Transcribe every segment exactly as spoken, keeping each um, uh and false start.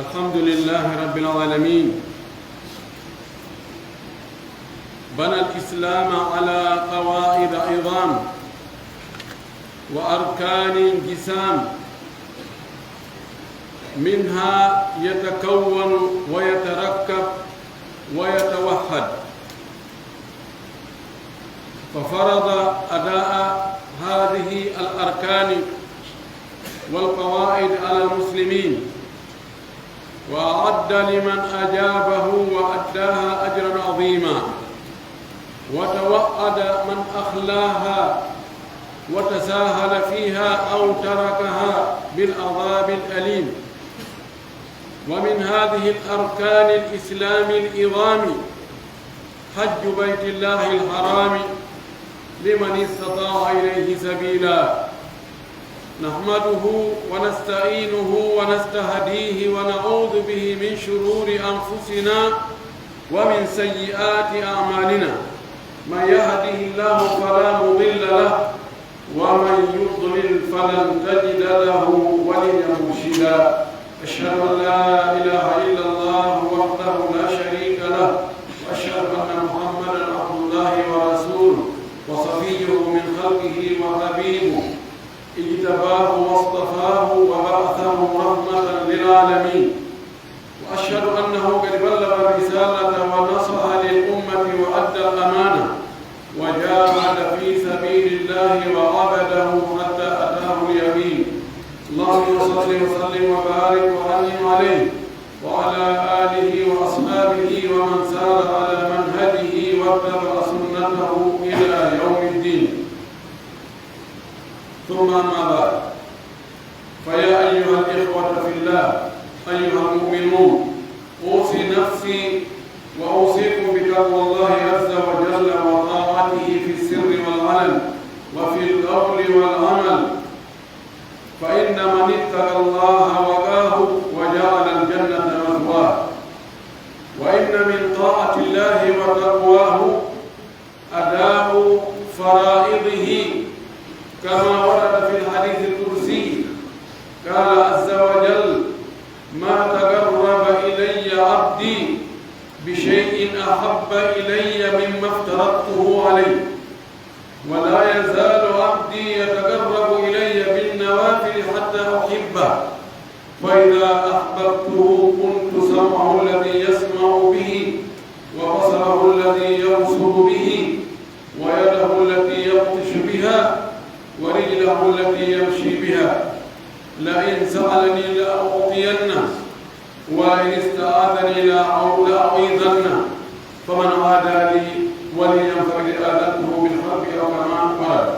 الحمد لله رب العالمين. بنى الإسلام على قواعد عظام وأركان جسام، منها يتكون ويتركب ويتوحد، ففرض أداء هذه الأركان والقواعد على المسلمين، وأعد لمن أجابه وأداها أجرا عظيما، وتوعد من أخلاها وتساهل فيها أو تركها بالعذاب الأليم. ومن هذه الأركان الإسلام العظام حج بيت الله الحرام لمن استطاع إليه سبيلا. نحمده ونستعينه ونستهديه ونعوذ به من شرور أنفسنا ومن سيئات أعمالنا. من يهده الله فلا مضل له، ومن يضلل فلن تجد له وليا مرشدا. أشهد أن لا إله إلا الله وحده لا شريك له، وأشهد أن محمدا عبد الله ورسوله، وصفيه من خلقه وحبيبه، اجتباه واصطفاه وبعثه رحمة للعالمين. وأشهد أنه قد بلغ الرسالة ونصح للأمة وأدى الأمانة وجاهد في سبيل الله وعبده حتى أتاه اليقين. اللهم صل وسلم وبارك وأنعم عليه وعلى آله وأصحابه ومن سار على منهجه واتبع سنته إلى يوم الدين. ثم أما بعد، فيا أيها الإخوة في الله، أيها المؤمنون، أوصي نفسي وأوصيكم بتقوى الله عز وجل وطاعته في السر والعلن وفي القول والعمل، فإن من اتقى الله وقاه وجعل الجنة مثواه. وإن من طاعة الله وتقواه أداء فرائضه، كما ورد في الحديث القدسي، قال عز وجل: "ما تقرب إلي عبدي بشيء أحب إلي مما افترضته عليه، ولا يزال عبدي يتقرب إلي بالنوافل حتى أحبه، فإذا أحببته كنت سمعه الذي يسمع به، وبصره الذي يبصر به، ويده التي يبطش بها، ورجله التي يمشي بها. لئن سألني لأعطينه، ولئن استعاذني لأعو-، لأعيذنه. فمن عادى لي وليا فقد آذنته بالحرب"، أو كما قال.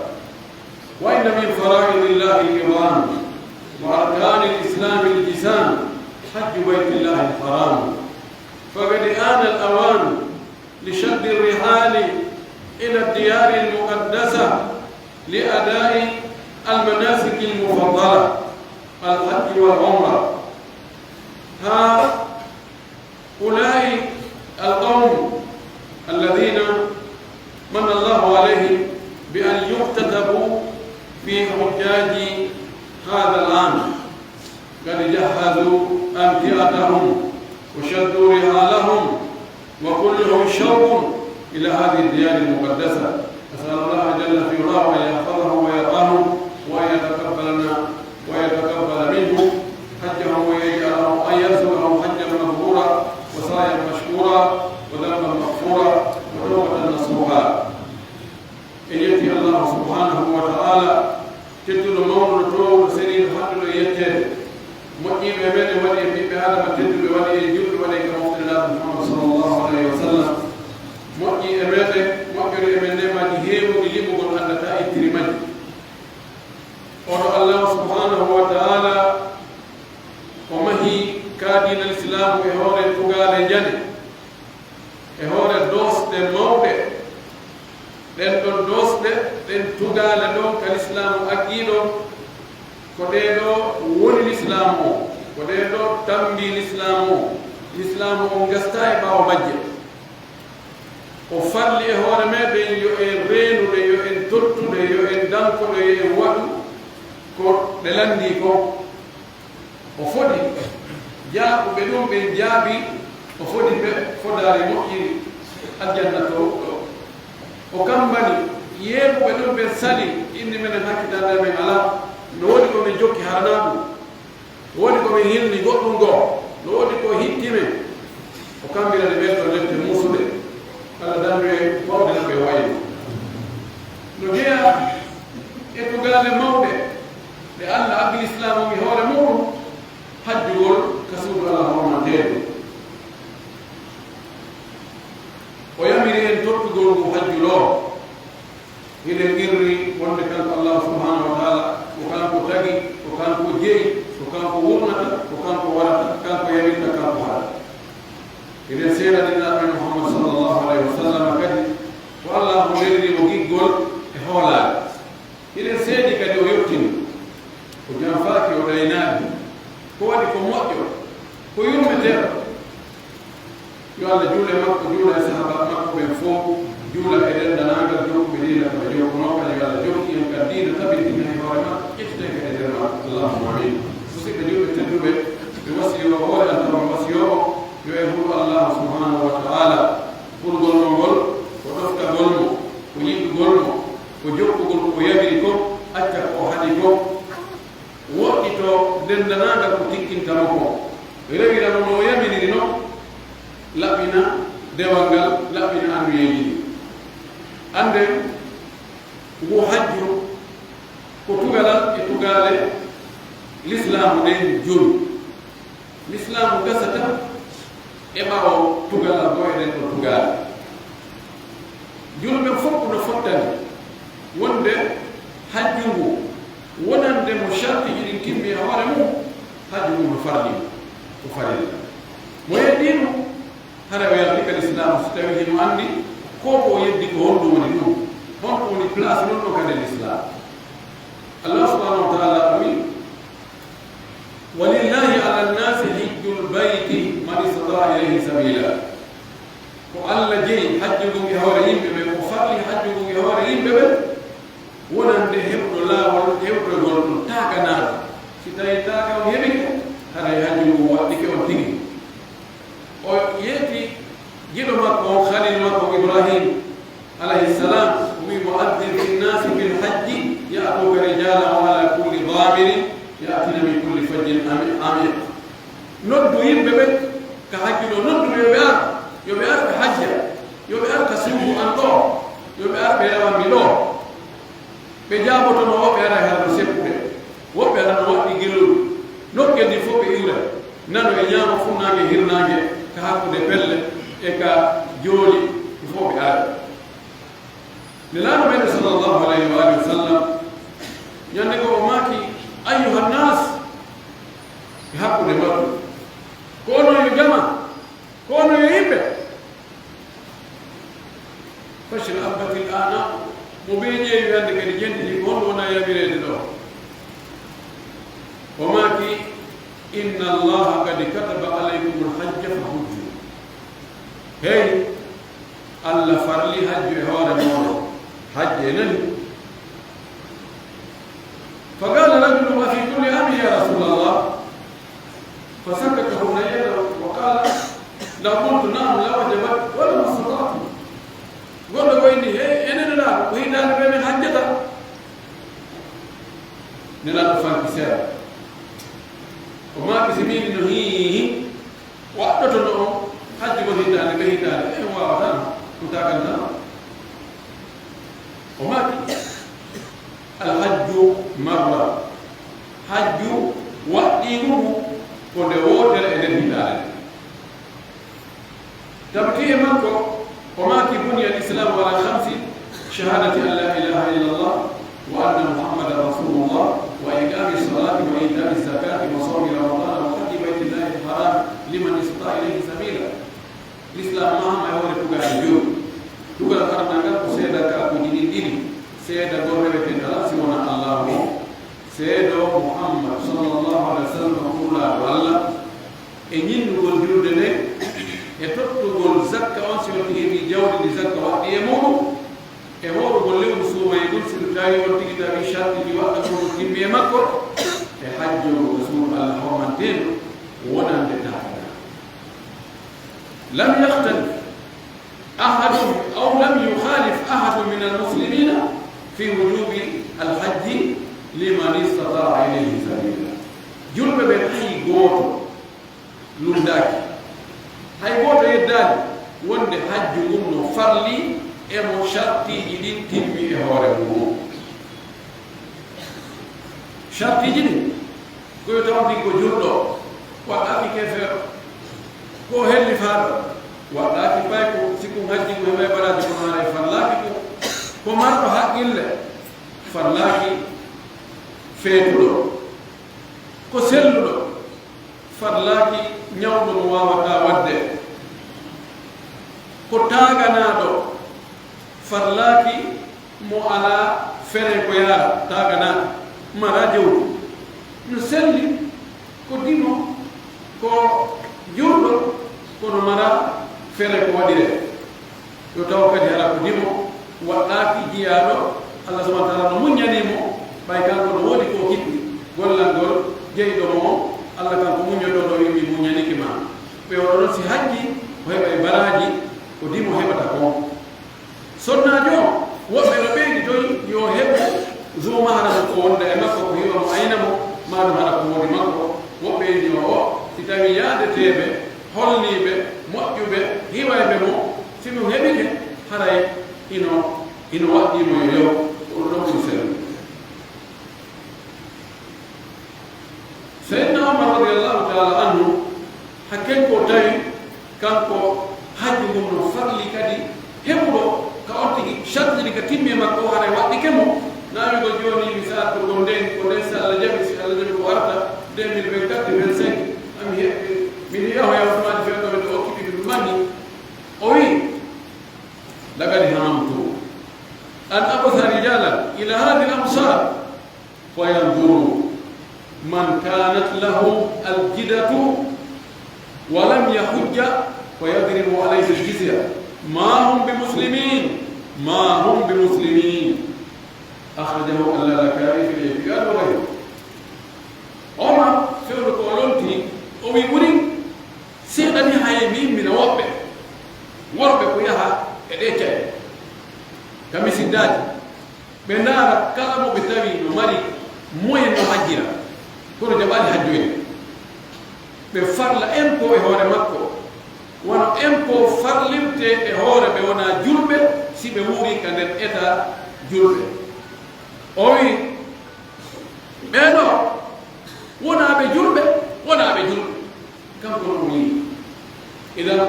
وإن من فرائض الله العظام وأركان الإسلام الجسام حج بيت الله الحرام، فقد آن الأوان لشد الرحال إلى الديار المقدسة لأداء المناسك المفضلة، الحج والعمرة. ها أولئك القوم الذين من الله عليهم بأن يكتتبوا في حجاج هذا العام، قد جهزوا أمتعتهم وشدوا رحالهم، وكلهم شوق إلى هذه الديار المقدسة. أسأل الله جل في علاه أن يحفظهم ويرعاهم وأن يتقبلنا ويتقبل منهم حجهم ويجعله، أن يرزقهم حجا مبرورا وسعيا مشكورا وذنبا مغفورا وتوبة نصوحا. En yetti Allahu subhanahu wa ta'ala, tedduɗo, mawnuɗo, toowuɗo, seniiɗo, haɗɗuɗo e yetteede. Moƴƴiiɓe e meɗen waɗi en ɓiɓɓe Aadama tedduɓe, waɗi en julɓe, waɗi en ka mofte Nelaaɗo Muhammad sallallahu alayhi wa sallam. Moƴƴii e meɗen, moƴƴori e men neemaaji heewuɗi limugol anndataa ittiri majji. Oɗo Allahu subhanahu wa ta'ala, o mahi ka diina Lislaamu e hoore tugaale njane, e hoore doosɗe mawɗe. Ɗen ɗon doosɗe, ɗen tugaale ɗon ka Lislaamu aggii ɗon, ko ɗee ɗoo woni Lislaamu o, ko ɗee ɗoo tammbii Lislaamu o. Lislaamu on gastaa e ɓaawo majje. O farli e hoore meɗen yo en reenu ɗe, yo en tottu ɗe, yo en Ko ɗe waɗu, ko ɗe lanndii kon. O fodi jaabuɓe ɗun ɓen jaabi, o fodi ɓe fodaari moƴƴiri aljanna to ɗo. O kambani yeeɓuɓe ɗun ɓen sali, inni menen hakkitande men alaa, no woodi ko men jokki haranaagu, no woodi ko men hilni goɗɗun goo, no woodi ko hitti men. O kambinani ɓen ɗon lette muusuɗe, Alla dandu en mawɗe no ɓe wayno. No jeyaa e tugaale mawɗe ɗe Alla addi Lislaamu e hoore muuɗun, hajjugol ka suudu Alla hormanteedu. O yamiri en tottugol ngu hajju ɗoo. Hiɗen qirri wonde kanko Allaahu subhaanahu wa taala, ko kanko tagi, ko kanko jeyi, ko kanko wurnata, ko kanko waɗata, kanko yamirta, kanko haɗata. Hiɗen seedani Nulaaɗo men Muhammad sallallaahu alayhi wa sallam kadi ko Allaahu neliri mo giggol e hoolaare. Hiɗen seedi kadi o yottini, o janfaaki, o ɗaynaaki, ko waɗi ko moƴƴo, ko yurmeteeɗo. Yo Alla juul e makko, juula e sahaabaaɓe makko ɓen fow, juula e denndaangal jokkuɓe diina ko ɓe jokkunoo, kadi yo Alla jokku en ka diina tabintinaa e hoore makko, ƴettitee kadi e nder makko. Allahumma amiin. Musidɓe julɓe tedduɓe, mi wasiyoo hoore an tawa mi wasiyoo on, yo en hulu Allaahu subhaanahu wa ta'aala. Hulgol mo ngol, ko ɗoftagol mo, ko yiɗugol mo, ko jokkugol ko o yamiri kon, acca ko o haɗi kon. Woɗɗitoo denndanaangal ko tikkinta mo kon, rewira mo no o yamiriri non, laɓɓina dewal ngal, laɓɓina anniyeeji ɗin. Annden, ngu hajju ko tugalal e tugaale Lislaamu ɗen jowi. Lislaamu gasata e ɓaawo tugalal goo e ɗen ɗon tugaale. Julɓe fow no fottani wonde hajju ngu, wonande mo shartiiji ɗin timmi e hoore mun, hajju ngun no farli, ko farilla. Mo yeddii ɗun, hara o yalti ka Lislaamu, si tawii himo anndi ko ko o yeddi ko honɗun woni ɗun, honko woni place mun ɗon ka nder Lislaamu. Allah subhanahu wa ta'ala o wi'i, "Walillahi ala nnasi hijjul bayti man istata'a ilayhi sabila." Ko Alla jeyi hajju ngun e hoore yimɓe ɓen, o farli hajju ngun e hoore yimɓe ɓen, wonande heɓuɗo laawol hewtoygol ɗun, taaganaaɗo. Si tawii taaga on heɓike, haray hajju ngun waɗɗike on tigi. O yeeti giɗo makko on, Khalil makko Ibrahim, alayhi salam, o wi'i mo, "Adhdhin fi nnasi bil hajji ya'tuka rijalan wa ala kulli damirin ya'tina min kulli fajjin ami-, amiq." Noddu yimɓe ɓen ka hajju ɗoo, noddu ɓe yo ɓe ar, yo ɓe ar ɓe hajja, yo ɓe ar ka suudu an ɗoo, yo ɓe ar ɓe rewan mi ɗoo. Ɓe jaaboto ma, woɓɓe ara hara no seppude, woɓɓe ara no waɗɗi gelol. Nokkel ndin fow ɓe iwray, nano e ñaamo, funnaange e hirnaange, ka hakkunde pelle e ka jooli, ɗun fow ɓe ara. Nelaaɗo meɗen sallallahu alayhi wa alihi wa sallam, ñande goo o maaki, "Ayyuhan nas," e hakkunde maɓɓe, "Ko onon yo jama, ko onon yo yimɓe." Fashrabatil anaq, mo bee ƴeewi hande kadi jenti ɗi, ko honɗun wona yamireede ɗoo? O maaki, "Inna Allaha qad kataba alaykumul hajja fa hujju." Hey, Alla farli hajju e hoore mooɗon, hajjee nani. Fa qala rajulun, "Wa fi kulli amin ya Rasulallah?" Fa sakata Hunayra wa qala, "Law qultu na'am la wajabat wa lama stata'tu." Goɗɗo ko inni, "Hey, enen Nelaaɗo, ko hitaande ɓe men hajjata?" Nelaaɗo fanki seeɗa. O maaki, "Si miin no hii, hii, hii." Waɗɗotono on hajju mo hitaande, ɓe hitaande, en waawataa no, ɗum taaganta no. O maaki, "Al hajju marra." Hajju waɗɗiigu ngu ko nde wootere e nder hitaande. Tabiti e makko, o maaki, "Buniya al-Islamu ala khamsi, shahadati an la ilaha illa Allah, wa anna Muhammadan Rasulullah, wa iqami salati, wa ita'i zakati, wa sawmi Ramadana, wa hajji baytillahi al-haram, liman istata'a ilayhi sabila." Lislaam mahama e hoore tugaaɗe jowi. Tugal aranngal ko seedakaakuuji ɗin ɗiɗi. Seedagol reweteeɗo alaa si wonaa Allaahu on. Seedoo Muhammad sallallahu alaihi wa sallam ko Nulaaɗo Alla. E ñinnugol julde nden, e tottugol zakka on si on heɓii jawdi ndi zakka waɗɗii e muuɗum. E hoorugol lewru suumayee ndun, si ɗun tawi on tigi tawi shartiiji waɗɗa ɗun no timmi e makko, e hajjoowo ka suudu Alla hormanteendu wonande taakana. لم يختلف أحد أو لم يخالف أحد من المسلمين في وجوب الحج لمن استطاع إليه سبيلا. Julɓe ɓen hay gooto lunndaaki. Hay gooto yeddaali wonde hajju ngun no farli e mo shartiiji ɗin timmi e hoore mun. Shartiiji ɗin, ko yo tawntin ko julɗo, waɗɗaaki keefeero, ko hellifaaɗo, waɗɗaaki payko, si kun hajji kun heɓay baraaji kono haray farlaaki kun, ko marɗo haqqille, farlaaki feetuɗo, ko selluɗo, farlaaki ñawɗo mo waawataa waɗde, ko taaganaaɗo, farlaaki mo alaa fere ko yaara, taaganaaɗo, maraa jawdi. No selli ko dimo, ko julɗo, kono maraa fere ko waɗiree. Yo taw kadi hara ko dimo waɗɗaaki jiyaaɗo, Alla subhanahu wa taala no muññanii mo, ɓay kanko no woodi ko kiɓɓi, gollal ngol jeyɗo mo on, Alla kanko muññotooɗo wi'i mi muññanike ma. Ɓe oɗo non si hajji, o heɓay baraaji ko dimo heɓata kon. Sonnaajo on, woɓɓe no ɓeyditoyi yo heɓu zu mahram ko wonda e makko, ko hiwa mo ayna mo, maa ɗum hara ko woni makko. Woɓɓe inni o, o, si tawii yaadeteeɓe, holniiɓe, moƴƴuɓe, hiwayɓe mo, si ɗum heɓike, haray ino, ino waɗɗii mo yo yoɓ, ko ɗum ɗon ɓuri sellude. Seydina Umar radiyallahu ta'ala anhu, hakken ko tawi kanko hajju ngun no farli kadi heɓuɗo ka on tigi sharti ɗi ka timmi e makko, haray waɗɗike mo. Naawigol jooni, mi saatu ko nden, ko nden si Alla jaɓi, si Alla jaɓi ko arta, deux mille vingt-quatre, vingt-cinq, ami heɓɓi, min yahoya Usmaani feɗɗo mi ɗo okkiɓi ɗum manni. O wi, لقد هممت أن أبعث رجالا إلى هذه الأمصار فينظروا من كانت له الجدة ولم يحج فيضربوا عليه الجزية ما هم بمسلمين، ما هم بمسلمين. أخرجه اللالكائي في الاعتقاد وغيره. Omar fewndo ko o lonti, o wi ɓuri seeɗa ni haye mi immina woɓɓe worɓe ko yaha e ɗee caɗe ka misiddaaji. Ɓe ndaara kala mo ɓe tawi no mari moyen no hajjira, kono jaɓaali hajjoyde. Ɓe farla impôt e hoore makko, wano impôt farlirtee e hoore ɓe wonaa julɓe si ɓe wuuri ka nder état julɓe. O wi, ɓee ɗoo wonaa ɓe julɓe, wonaa ɓe julɓe. Kanko non o wi'i, idan,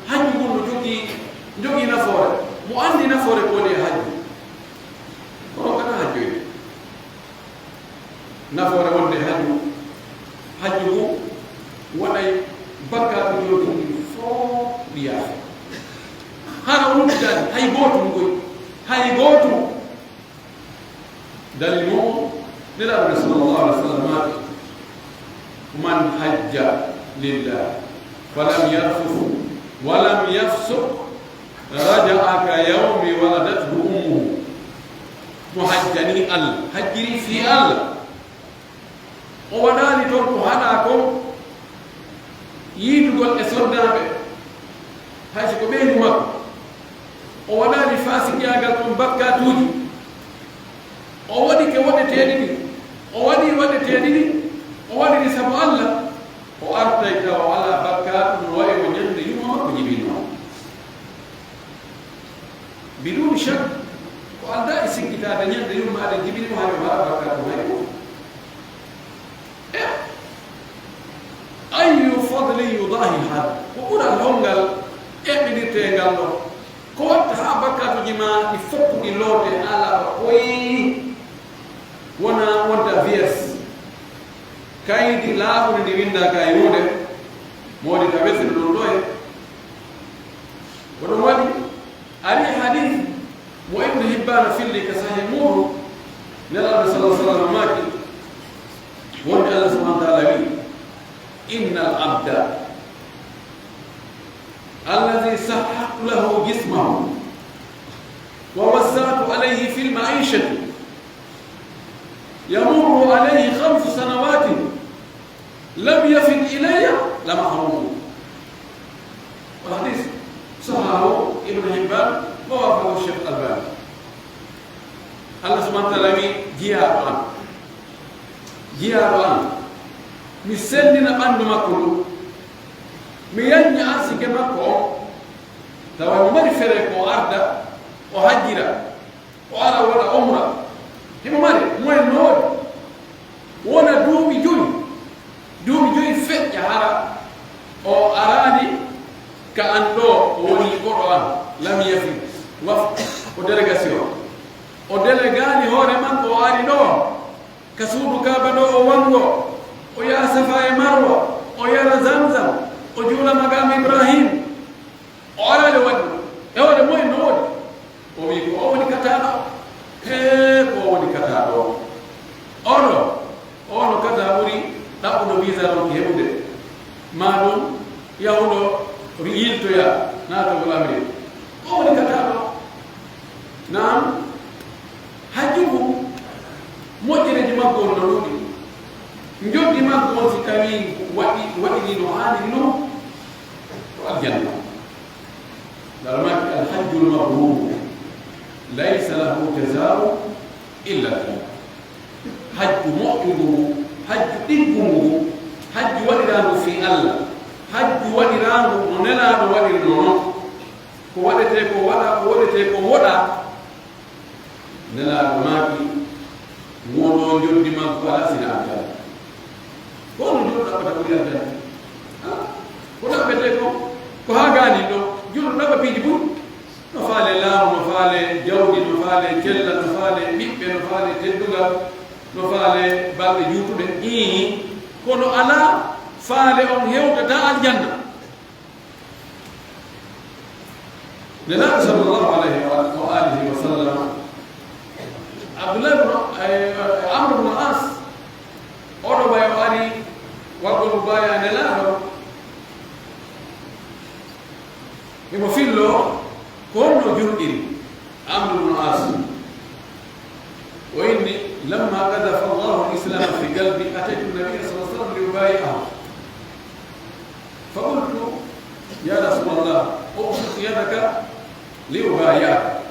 hajju ngun no jogii, jogii nafoore. Mo anndi nafoore ko woni e hajju, o rokkata hajjoyde. Nafoore wonde hajju, hajju ngun waɗay bakkaatu jooɗi ɗin fow ɗi yaafee. Hara o luttitaani hay gootum koy, hay gootum. Dalil mu'un, Nelaaɗo sallallahu alaihi wasallam maaki, من حج لله فلم يرفث ولم يفسق رجع كيوم ولدته أمه. Mo hajjanii Alla, hajjiri fii Alla, o waɗaali ton ko haɗaa kon, yiidugol e sonnaaɓe, hay si ko ɓeyngu makko, o waɗaali faasikiyaagal kon bakkaatuuji, o waɗike waɗeteeɗi ɗin, o waɗii waɗeteeɗi ɗin, o waɗiri sabu Alla, o artay tawa o alaa bakkaatu no wa'i o ñande yumma makko jibinoo. Biduuni shak, ko aldaa e sikkitaade ñande yummaade jibini mo hay o alaa bakkaatu hay gooto. E ayyu fadlin yudaahi hada? Ko ɓural hongal eɓɓinirtee ngal ɗoo? Ko watta haa bakkaatuuji maa ɗi fow ɗi lootee haa laaɓa koy, wona wonta vierge? Kaydi laaɓundi ndi winndaaka e huunde, mo waɗi ka wesino ɗum ɗoo e. Ko ɗum waɗi, ari hadith mo Ibnu Hibbaana filli ka Sahih muuɗum, Nelaaɗo sallallahu alaihi wasallam maaki, wonde Allah subhanahu wa ta'ala wi, إن العبد الذي صححت له جسمه ووسعت عائشة يمر عليه خمس سنوات لم يفد إلي لمحروم. والحديث صححه ابن حبان ووافقه الشيخ الألباني. Allah subhanahu wa ta'ala wi, "Jiyaaɗo an, jiyaaɗo an, mi sellina ɓanndu makko ndu, mi yanña arsike makko on, tawa himo mari fere ko o arda, o hajjira, o ara o waɗa umra, himo mari moyen no woodi." Wona duuɓi jowi, duuɓi jowi feƴƴa hara o araali ka an ɗoo, o woni koɗo an, lam yafid, wafd, ko délégation. O délégaali hoore makko, o ari ɗoo, ka suudu Kaaba ɗoo, o wanngo, o yaha Safa e Marwa, o yara Zamzam, o juula Maqaam Ibrahim. O araali o waɗi ɗum. E hoore moyen no woodi. O wi'i, "Ko o woni kataaɗo?" Hee, ko o woni kataaɗo. Ono, ono kataa ɓuri ɗaɓɓuɗo visa ɗon ki heɓude. Maa ɗum yahuɗo yiltoya naatagol Amerik. Ko o woni kataaɗo. Naam, hajju ngu, moƴƴereeji maggu on no ɗuuɗi. Njoddi maggu on, si tawii waɗi, waɗiri no haaniri non, ko aljanna. Ngal maaki, "Alhajjul mabrur, laysa lahu jazaa'un illa aljanna." Hajju moƴƴungu ngu, hajju ɗiggungu ngu, hajju waɗiraangu fii Allah, hajju waɗiraangu no Nelaaɗo waɗirnoo non. Ko waɗetee ko waɗa, ko waɗetee ko woɗa. Nelaaɗo maaki, "Wonoo njoddi makko alaa sina aljanna." Ko honno julɗo ɗaɓɓata ɓuri aljanna? Ah, ko ɗaɓɓetee ko, ko haa gaanin ɗon. Julɗo ɗaɓɓa piiji buy. No faale laamu, no faale jawdi, no faale cellal, no faale ɓiɓɓe, no faale teddungal, no faale balɗe juutuɗe. Ii, kono alaa faale on hewtataa aljanna. Nelaaɗo sallallahu alayhi wa, wa alihi wa sallam, Abdullah ibn, eh, Amr ibn As, oɗo ɓay o ari waɗugol mubaaya Nelaaɗo, himo filloo ko honno julɗiri. Amr ibn As, o inni, "لما قذف الله الإسلام في قلبي أتيت النبي صلى الله عليه وسلم لأبايعه." فقلت: "يا رسول الله، أبسط يدك لأبايعك."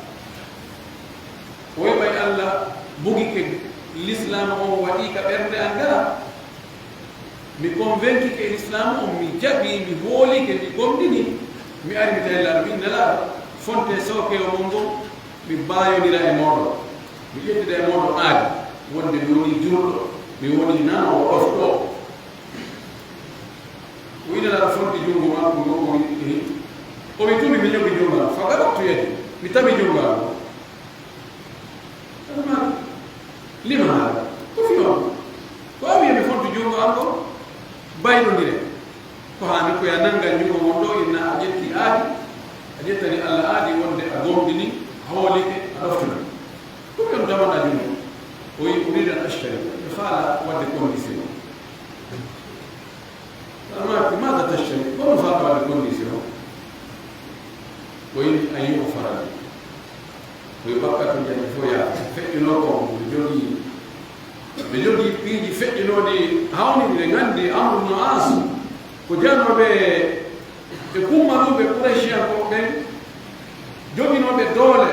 O wi'i, "Ɓay Alla bugike lislaam on waɗi ka ɓernde an ngal, mi konvenkike e lislaam on, mi jaɓi, mi hoolike, mi gomɗini, mi ari mi tawi Nelaaɗo, mi inni, Nelaaɗo, fonte sookewo mon ngon, mi baayondira e mooɗon, mi ƴettida e mooɗon aadi, wonde mi wonii julɗo, mi wonii nanoowo ɗofɗo." O wi'i Nelaaɗo fonti junngo makko ngon, o wi'i, o wi'i, "Tumi mi ɲogi junngo am, فقبضت يدي, mi tawi junngo am ngon." Lima haala, ko fii on? Ko a wi'i mi fonti junngo am ngon, baylondire. Ko haani ko yo a nannga junngo ngon ɗoo, inna a ƴetti aadi, a ƴettani Alla aadi wonde a gomɗini, a hoolike, a ɗoftoyi. Ko fii on tawata junngo? O wi'i, "أريد أن أشتري, mi faala waɗde condition." Amma ko maata tashari, ko no faala waɗde condition? Ko inni an yughfara li. Ko yo bakkaatu jannde fof yaafee. Feƴƴunoo ko mi jogii, mi jogii piiji feƴƴunooɗi hawnii, miɗen anndi Amru bnu As ko janooɓe e kummaluuɓe Qurayshiyankooɓe ɓen, joginooɓe doole.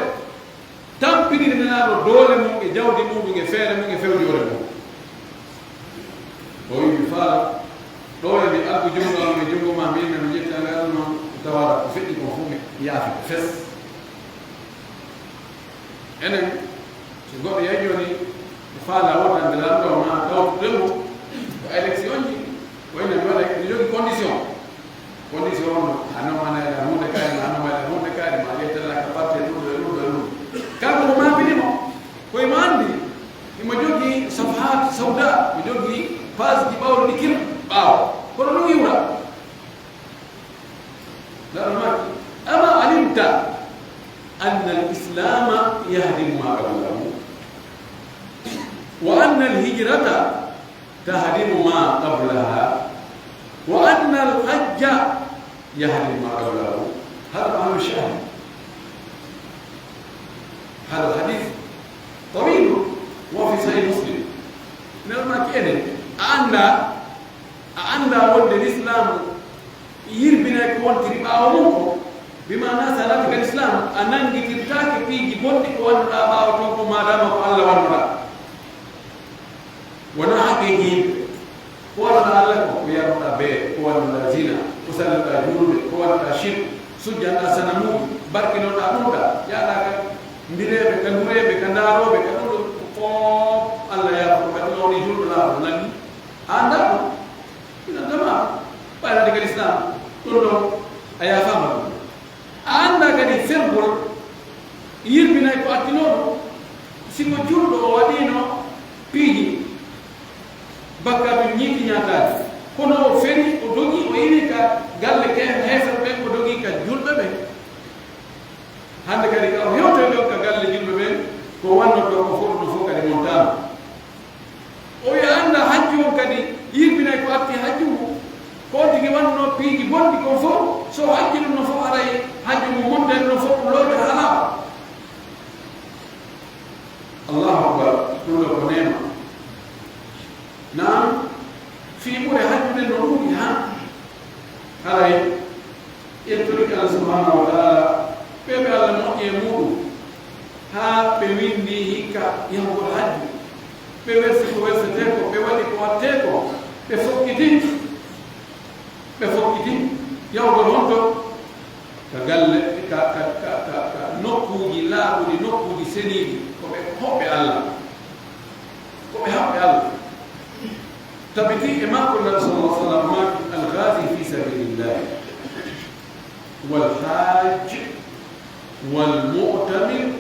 Tampiniri Nelaaɗo doole mum e jawdi muɗum e feere mum e fewjoore mum. O wi'i, "Mi faala, ɗoo e mi alku junngo am e junngo maa, mi inna mi ƴetta ngal non, tawa ko feƴƴi kon fof mi yaafi ko fes." Enen, so goɗɗo yahi jooni, o faala wotande Laamɗo maa tawtude mo ko élection ji, ko enen mi waɗa, mi jogii condition. Condition on no, a nomaneɗaa huunde kaari, ma a nomaneɗaa huunde kaari, ma ƴettanaaka parte ɗum ɗo e ɗum ɗo e ɗum. Kanko ko maapini mo, ko imo anndi, imo jogii safahat sawda, imo jogii page ji ɓawɗi kil ɓaawo. Kono ɗum iwra. Nano maaki, "Ama alimta anna al-islama yahdimu ma qablahu, wa anna al-hijrata تهدم ما قبلها، وأن الحج يهدم ما قبله." هذا محل الشاهد. هذا الحديث A anndaa, a anndaa wonde Lislaamu yirbinay ko wontiri ɓaawo mun ko, bi maanaa si a naati ka Lislaamu, a nanngitirtaake piiji bonɗi ko wannuɗaa ɓaawo ton ko maadaama ko Alla wannuɗaa. Wonaa haqqeeji yimɓe. Ko wannuɗaa Alla ko, ko yarnuɗaa beere, ko wannuɗaa zina, ko salluɗaa juulde, ko wannuɗaa shirku, sujjanɗaa sanamuuji, barkinoɗaa ɗum ɗaa, yahɗaa ka mbireeɓe, ka ndureeɓe, ka ndaarooɓe, ka ɗum ɗoo, ko fof Alla yaafaa, ko kadi on e juulɗo laaɓɗo nani. A anndaa ɗum? Idan tama, ɓayraade ka Lislaam, ɗum ɗoo, a yaafaama ɗum. A anndaa kadi fergol yirbinay ko attinooɗo. Si ko juulɗo o waɗiino piiji, bakkaatu ñiiɓi ñaataaji. Kono o feri, o dogi, o iwi ka galle ken heeferɓe ɓen, o dogi ka juulɓe ɓen. Hannde kadi ka o hewtoy ɗon ka galle juulɓe ɓen, ko wannotoo ko fof, ɗum fof kadi montaama. O wi'a anndaa hajju on kadi yirbinay ko atti hajju ngun. Ko on tigi wannoo piiji bonɗi kon fof, so o hajji ɗum non fof haray hajju ngun monday non fof ɗum lorte halaa. Allahu akbar, ɗum ɗoo ko neema. Naam, fii ɓure hajjude no ɗuuɗi haa. Haray, en torike Allah subhanahu wa ta'ala, ɓe ɓe Allah moƴƴi e muuɗum, haa ɓe winndi hikka yahugol hajju, ɓe wersi ko wersetee ko, ɓe waɗi ko waɗtee ko, ɓe fokkiti, ɓe fokkiti yahugol honto? Ka galle, ka, ka, ka, ka, ka nokkuuji laaɓuɗi, nokkuuji seniiɗi, ko ɓe hoɓɓe Allah. Ko ɓe haɓɓe Allah. Tabiti e makko Nabi sallallahu alaihi wasallam maaki, "Al-ghazi fi sabilillah, wal hajj, wal mu'tamir,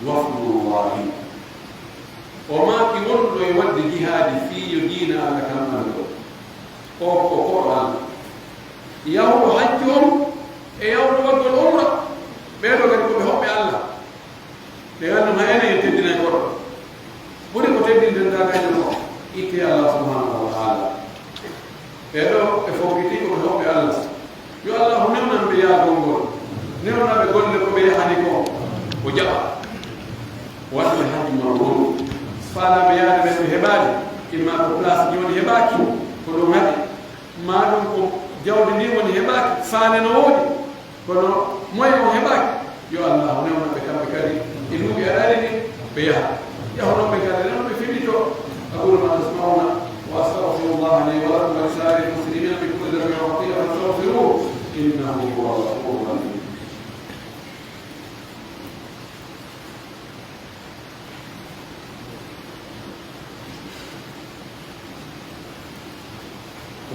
wafdullahi." O maaki, "Wonɗo e waɗde jihaadi fii yo diina Allah kan ɓanto, o ko koɗo Allah. Yahuɗo hajju on e yahuɗo waɗgol umra, ɓee ɗoo kadi ko ɓe hoɓɓe Allah." Ɓe anndu hay enen en teddinay koɗo. Ɓuri ko teddinten daa kañum ko ittee Allah subhanahu wa ta'ala. Ɓee ɗoo ɓe fokkiti ko ɓe hoɓɓe Allah. Yo Allah newnan ɓe yaagol ngol. Newna ɓe golle ko ɓe yahani kon. O jaɓa. Waɗɓe hajju mabrur. Faalaaɓe yaade ɓen ɓe heɓaali. Imma ko place ji woni heɓaaki. Ko ɗum haɗi. Maa ɗum ko jawdi ndin woni heɓaaki. Faale no woodi. Kono moye on heɓaaki, yo Allaahu newna ɓe kamɓe kadi e duuɓi aɗaani ɗin, ɓe yaha. Yahuno ɓe kadi, newno ɓe fillito. أقول ما تسمعون وأستغفر الله لي ولكم ولسائر المسلمين من كل ذنب خطيئة فاستغفروه إنه هو الغفور الرحيم.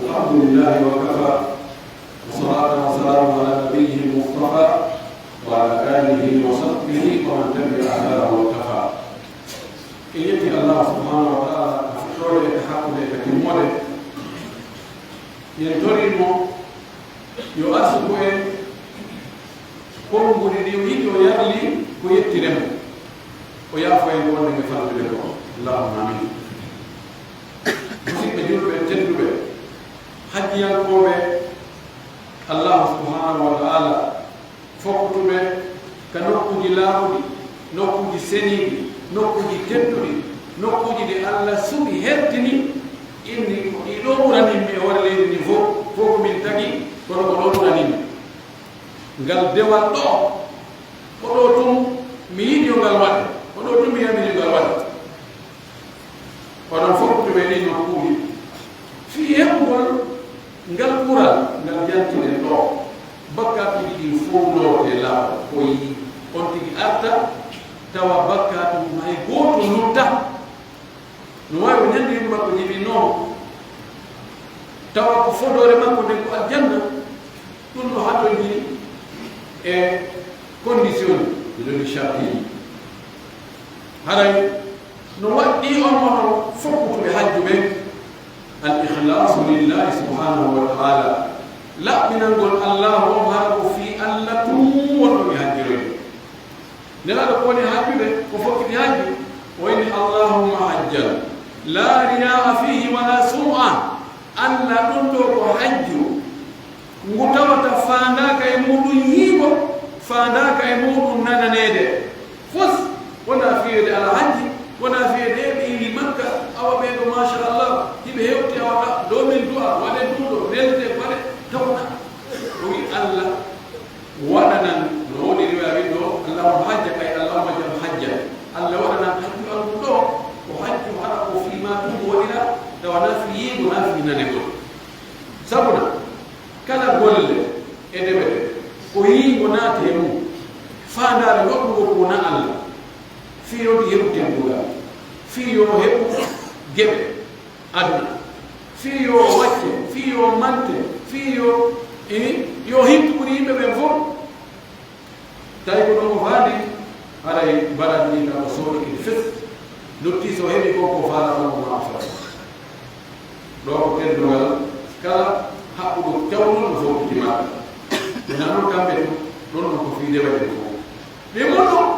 الحمد لله وكفى، والصلاة والسلام على نبيه المصطفى، وعلى آله وصحبه ومن تبع أثره واقتفى. En yetti Allah subhanahu wa ta'ala ka fuɗɗoode e ka hakkunde e ka timmoode. En torii mo yo arsuku en konguɗi ɗi o yiɗi, o yarli ko yettiren mo. O yaafo en ko wonde e fallude ko. Allahumma amin. Musidɓe julɓe tedduɓe, hajjiyankooɓe Allah subhanahu wa ta'ala, fokkutuɓe ka nokkuuji laaɓuɗi, nokkuuji seniiɗi, nokkuuji tedduɗi, nokkuuji ɗi Allah suɓi, hertini, inni ko ɗii ɗoo ɓuranin mi e hoore leydi ndin fof, fof ko min tagi, kono ko ɗoo ɓuranin mi. Ngal dewal ɗoo, ko ɗoo tun mi yiɗi yo ngal waɗe, ko ɗoo tun mi yamiri yo ngal waɗe. Onon fof ko ɓe ɗii nokkuuji. Fii heɓugol ngal ɓural, ngal jantiren ɗoo, bakkaatuuji ɗin fow lorte laaɓa, ko yiɗi on tigi arta, tawa bakkaatu mum hay gooto lutta. No waawi o ñande yimɓe makko jibinoo, tawa ko fodoore makko nden ko aljanna, ɗum no hatonji e condition ji, ɗum woni shartiiji. Haray no waɗɗii on, onon fokkutuɓe hajju ɓen, al ikhlasu lillahi subhanahu wa ta'ala, laɓɓinangol Allahu on, haa ko fii Allah tun wonɗon e hajjiroyde. Nelaaɗo ko woni hajjude, ko fokkiti hajju, o inni, "Allahumma hajjan, la riya'a fihi wala sum'a." Allah, ɗum ɗoo ko hajju ngu tawata faandaaka e muuɗum yiigo, faandaaka e muuɗum nananeede. Fus, wonaa fiyeede Alhajji, wonaa fiyeede ɓe iwi Makka, awa ɓee ɗoo, masha Nafi yiigo, nafi nanegol. Sabuna, kala golle e dewe ɗe, ko yiigo naati e mum, faandaare waɗugol ko wona Alla, fii yo ɗi heɓu teddungal, fii yo heɓu geɓe aduna, fii yo wacce, fii yo mante, fii yo, eh, yo hintu ɓuri yimɓe ɓen fof. Tawi ko ɗon o faandi, haray baraaji ɗin ka o soodike ɗi fes, noddi so heɓi ko ko faala on ma o faa. Ɗoo ko teddungal kala haɓɓuɗo cawɗun no fokkiti maɓɓe. Ɓe nanon kamɓe tun, ɗon non ko fii dewe ɗen fof. Ɓe mon non,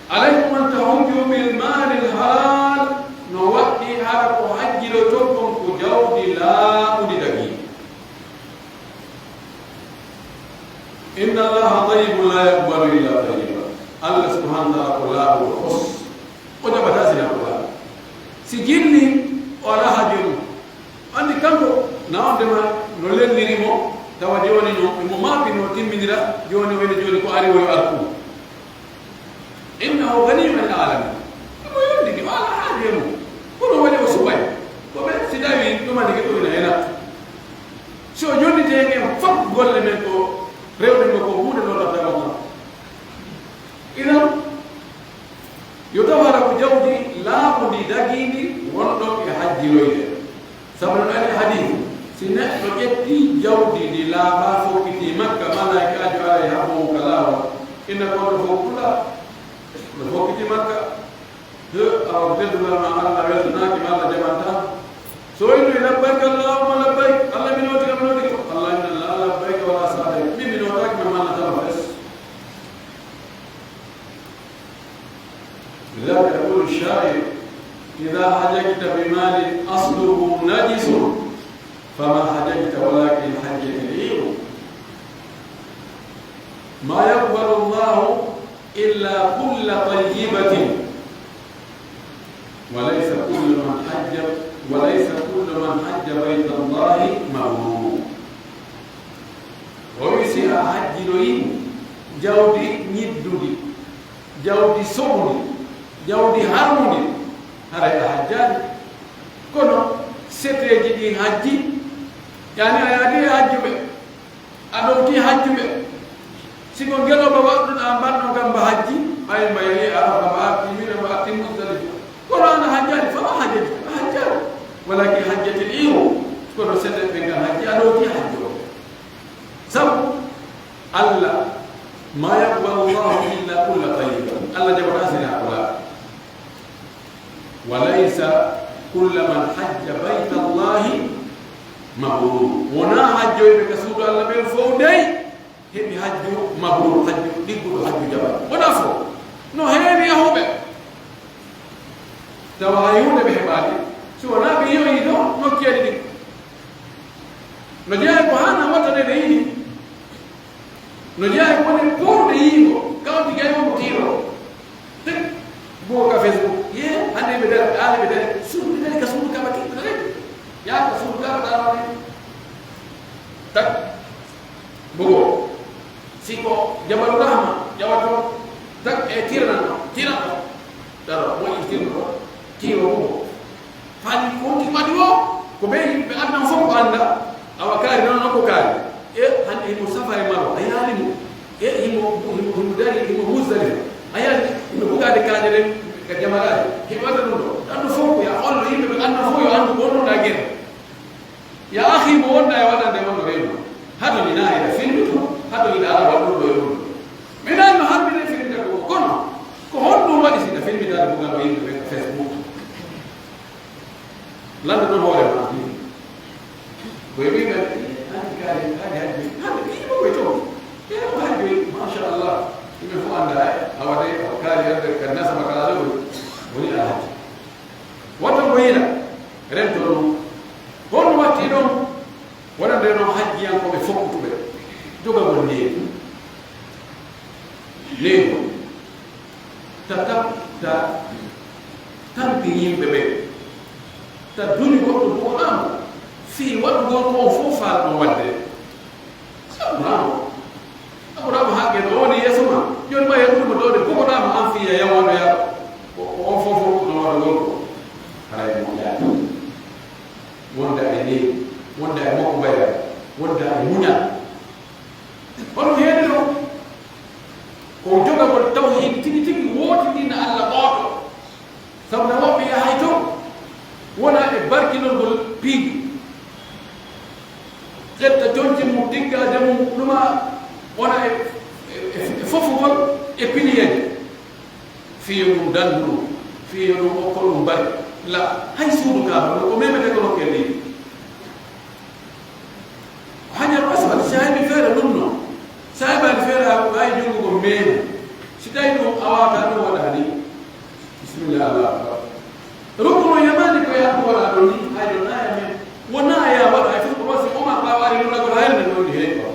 alaykum an tahujju bil maalil halaal, no waɗɗii hara ko hajjiloyton kon ko jawdi laaɓundi dagii. Inna Allaha tayyibun la yaqbalu illa tayyiba. Allah subhanahu wa ta'ala ko laaɓuɗo fos. O jaɓataa si naa ko laaɓuɗo. Si jilli, o alaa haaju e mum. Anndi kanko, na on dema no lelliri mo, tawa jooni no, mo maapino timminira, jooni o woni jooni ko ari o yo arku. Innahu ghaniyyun 'anil 'alamin. Mo yondike, o alaa haaju e mum. Kono waɗi o suɓay. Ko ɓe, si tawi ɗumanike ɗum ina hena. Si o jonnitike en fof golle men ko rewde mo ko huunde lorrata mo. Idan, yo taw hara ko jawdi laaɓundi dagiindi wonɗon e hajjiloyde. Sabu no ari hadis, si neɗɗo ƴetti jawdi ndi laaɓaa fokkitii Makka, malaa'ikaajo aray haɓoo ka laawol, inna goɗɗo fof kula, no fokkiti Makka. He, awa teddungal ma Allah weltanaaki ma Allah jaɓanta. So o inni labbayk Allahumma labbayk, Allah mi nootike, mi nootike, Allah inna la labbayk wala sa'dayk, min mi nootaaki ma Allah tama fes. لذلك يقول الشاعر: إذا حججت بمال أصله نجس فما حججت ولكن حجت العير. ما يقبل الله إلا كل طيبة وليس كل من حج، وليس كل من حج بيت الله مبرور. O wi'i si a hajjinoyi jawdi ñiddundi, jawdi soɓundi, jawdi harmundi, haray a hajjaali. Kono seteeji ɗin hajji, yani a yaadi e hajjuɓe, a ɗowti hajjuɓe. Si ko ngelooba waɗɗuɗaa mbanno kam mba hajji, ɓay mba yehi Arafa, mba arti Mina, mba arti Muzdalifa. Kono an a hajjaali, fama hajjati, a hajjaali. Walakin hajjatil iiru, kono seteeɓe ɓen kan hajji, a ɗowti hajjooɓe. Sabu, Allah, ma yaqbalu Allahu illa kulla tayyiba. Allah jaɓataa si naa ko laaɓi. Wa laysa kulla man hajja bayta Allahi mabrur. Wonaa hajjoyɓe ka suudu Allah ɓen fow dey heɓi hajju mabrur, hajju ɗigguɗo, hajju jaɓaaɗo. Wonaa fow. No heewi yahuɓe. Tawa hay huunde ɓe heɓaali. Si wonaa ɓe yi'oyi ɗo nokkeeli ɗin. No jeyaa ko haana watta ɗe ɓe yi'i. No jeyaa ko woni poorude yi'ugo, kawti gay on ko tiiro. Tek, bugo ka Facebook. Ye, hannde ɓe dara, ɓe aali ɓe dara. Suudu, ɓe dari ka suudu Kaaba ki, ɓe dari. Yaa ka suudu Kaaba ɗaano ni. Tak. Bugo. Si ko Jabalu Rahma, ƴawato. Tak, e tiirana, tiirana. Daro, mo e tiirno. Tiiro bugo. Faali ko wonti ko adii woo, ko ɓe yimɓe aduna fof ko annda, awa kaari non, non ko kaari. E hannde himo Safa e Marwa, a yi'aali mo? E himo, himo, himo dari, himo Muzdalifa. A yi'aali himo bugaade kaaƴe ɗen ka jamalaaji. Himo waɗa ɗum ɗo. Ɗan ɗo fof ko ya hollo yimɓe ɓe aduna fof yo anndu ko wonɗon ɗaa gere. Ya akhi, mo wonɗaa e waɗande on no reedu. Hado mi naayira filmi to, hado ina ala waɗɗum ɗo e ɗum ɗo. Mi naayima harbide filmita ko kono, ko honɗum waɗi si na filmitaade buganɗo yimɓe ɓen ka Facebook? Lanndano hoore maa. Ko e ɓe nganndi, ani kaari, ani hajji, hande ɓe yima koye toon. Ɓe ko hajji, machallah. Yimɓe fof annda, e, a waɗay, a kaari, hande ka nasama kala ɗo, woni alhaji. Wata ko yila, rento ɗum. Honno watti ɗon? Wonande non hajjiyankooɓe fokkutuɓe. Jogagol needu. Needu. Ta, ta, ta tampini yimɓe ɓen. Ta duñi goɗɗo bugoɗaa mo fii waɗugol ko on fof faalaɗon waɗde. Abraama, Abraama haqqe no woni yeeso ma. Jooni ma yeɗude mo ɗo de bugoɗaa mo an fii yawan waɗoya ko, ko on fof fof no waɗugol ko. Haray mo Wona e, e, e, e fofugol e piliyeeje. Fii yo ɗum danndu ɗum, fii yo ɗum okko ɗum bari. La, hay suudu Kaaba ɗum, ko memete ko hokke leydi. Hajar Aswad, si a heɓi feere ɗum no, si a heɓaani feere, a, a yi junngo ko meemi. Si tawi ɗum a waawataa ɗum waɗa ni, bismillah, Allahu akbar. Ruknu yamani ko yaa ɗum waɗa ɗon ni, hay ɗo naaya men. Wonaa yaa waɗa, hay fof ko wasi Omar ɓaawo ari ɗum nagol hayre nden ɗon ni heewi ko.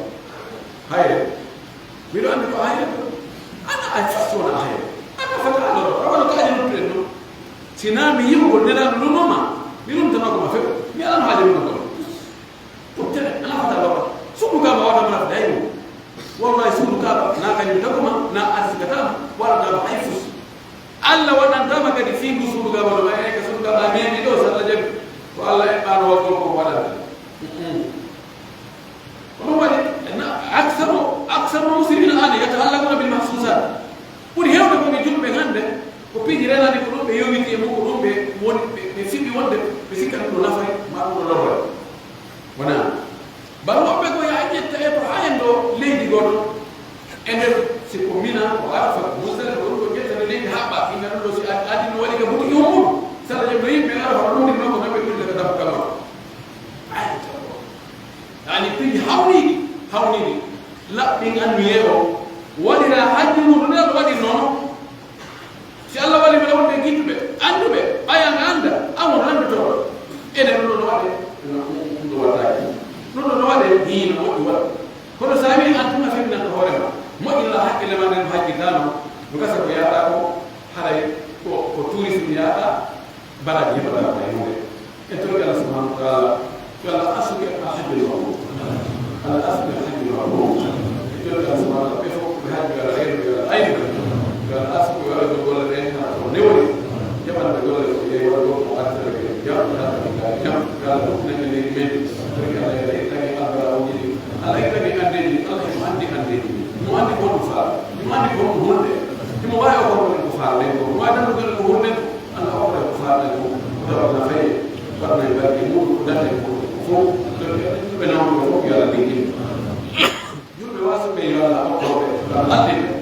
Hayre. Miɗo anndi ko hayre ko. Ana ay fof wonaa hayre. Ana fota aloro, a wala ko aji luttuɗen ɗum. Si naa mi yi'ugol Nelaaɗo nunoo ma, mi numtanoo ko ma few. Mi alano haaje nunoo ko. Ko tere, alaa fota aloro. Suudu Kaaba wata mana fota hayre. Wallahi suudu Kaaba, na kañum taguma, na arsikata ma, waɗata ma hay fus. Alla waɗantaama kadi fii ngu suudu Kaaba no, ay, ka suudu Kaaba a meemi ɗo, so Alla jaɓi, ko Alla eɓɓaano waɗugol ko waɗata. Mm-mm. Ko ɗum waɗi, na, aksaru, aksaru muslimina an yatahallakuna bil mahsusat. Ɓuri heewde ko ɓe julɓe hannde, ko piiji renaaɗi, ko ɗum ɓe yowiti e mum, ko ɗum ɓe woni, ɓe, ɓe fiɓi wonde, ɓe sikka ɗum no nafay, ma ɗum no lorray. Wonaa. Bal woɓɓe ko yaa ƴetta e to haa en ɗo leydi gooto. E nder, si ko Mina, ko Arafa, ko Musdalifa, ɗum ɗo ƴettane leydi haɓɓa, inna ɗum ɗo si ad-, addi no waɗi ka buti on mum. Sala jam no yimɓe Arafa, ɗum ɗin non ko kamɓe ɓurɓe ka dafu kamma. Ay, yaani piiji hawniiɗi, hawniiɗi. Laɓɓin anniyee o, waɗira hajju mum, ɗum ɗo waɗi noon. Si Alla walli mbeɗa wonde e gittuɓe, annduɓe, ɓay an annda, an won lanndotooɗo. Enen ɗum ɗo no waɗe, ɗum ɗo waɗaaki. Ɗum ɗo no waɗe, hii no moƴƴi waɗa. Kono so a wii an tuma fennan hoore ma, moƴƴinaa hakkille ma nden no hajjirtaa non, no gasa ko yahataa ko, haray ko, ko tourisme yahataa, baraji heɓataa ko e mum. En torike Allah subhanahu wa ta'ala, yo Allah arsuku en al hajjul mabrur. Allah arsuku en al hajjul mabrur. En torike Allah subhanahu wa ta'ala, ɓe fof ɓe hajji, yo Allah reynu, yo Allah aynu. Yo Allah arsuku, yo Allah jogo golle ɗen, hara ko newori. Jaɓan ɓe golle ko ɓe waɗi ɗo, ko artata ɓe jam, hara ɓe ngaari jam. Yo Allah huɓɓinan en leydi men. Torike Allah, yo Allah itta en albala'uuji ɗi. Allah itta en andeeji ɗi. Allah himo anndi andeeji ɗi. Himo anndi ko honɗum faala. Himo anndi ko honɗum hulde. Himo waawi o ko honɗum ko faala nden ko. Himo waawi tan ko golle ko hulde ko. Allah okkoto ko faala ko, ko tawa na fayi, waɗna e barke muɗum, ko dande ko fof, donc, ɓe nawnuɓe fof, yo Allah ɓeydu. Julɓe waasuɓe, yo Allah okkoɓe, yo Allah haɗɗin ɓe.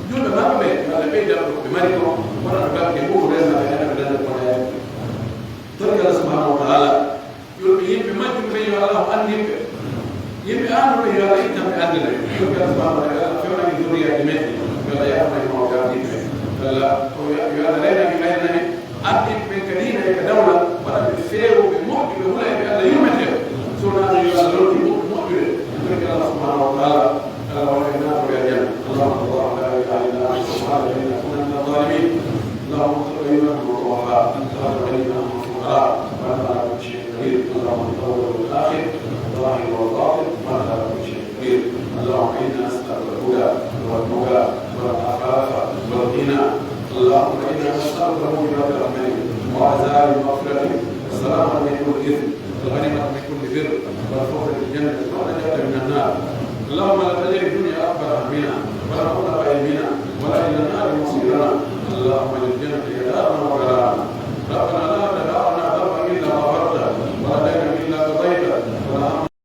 Julɓe maɓɓe ɓe, yo Allah ɓeydan ko ɓe mari ko, wona ɓe barke muɗum, renna ɓe, ɓe dande ko wona yaade. Torike Allah subhanahu wa ta'ala, yo ɓe yimɓe majjuɓe ɓe, yo Allah anndin ɓe. Yimɓe aanduɓe, yo Allah ittan ɓe annde ɓe. Yo Allah subhanahu wa ta'ala fewnan en zurriyaaji men. Yo Allah yaafana en mawɓe ardiiɓe ɓe. Yo Allah, o yo, yo Allah reyna en, reyna en ardiiɓe ɓen ka diina e ka dawla. Waɗa ɓe feewuɓe, moƴƴuɓe, hula e ɓe Allah yurmetee. So wonaa ɗum, yo Allah ronkin mo-, moƴƴude. Torike Allah subhanahu wa ta'ala. Allah waɗa en naatooɓe aljanna. اللهم لا إله إلا أنت سبحانك إنا كنا من الظالمين. اللهم ارزق غيرنا من الضعفاء، وارزق غيرنا من الفقراء، وأنت على كل شيء قدير. اللهم أنت الأول والآخر، الظاهر والباطن، وأنت على كل شيء قدير. اللهم إنا نسألك الهدى والتقى والعفاف والغنى. اللهم إنا نسألك موجبات رحمتك وعزائم مغفرتك والسلامة من كل إثم والغنيمة من كل بر والفوز بالجنة والنجاة من النار. اللهم لا تجعل الدنيا أكبر همنا ولا مبلغ علمنا ولا إلى النار مصيرنا. اللهم اجعل الجنة هي دارنا وقرارنا. ربنا لا تدع لنا ذنبا إلا غفرته ولا دينا إلا قضيته ولا هما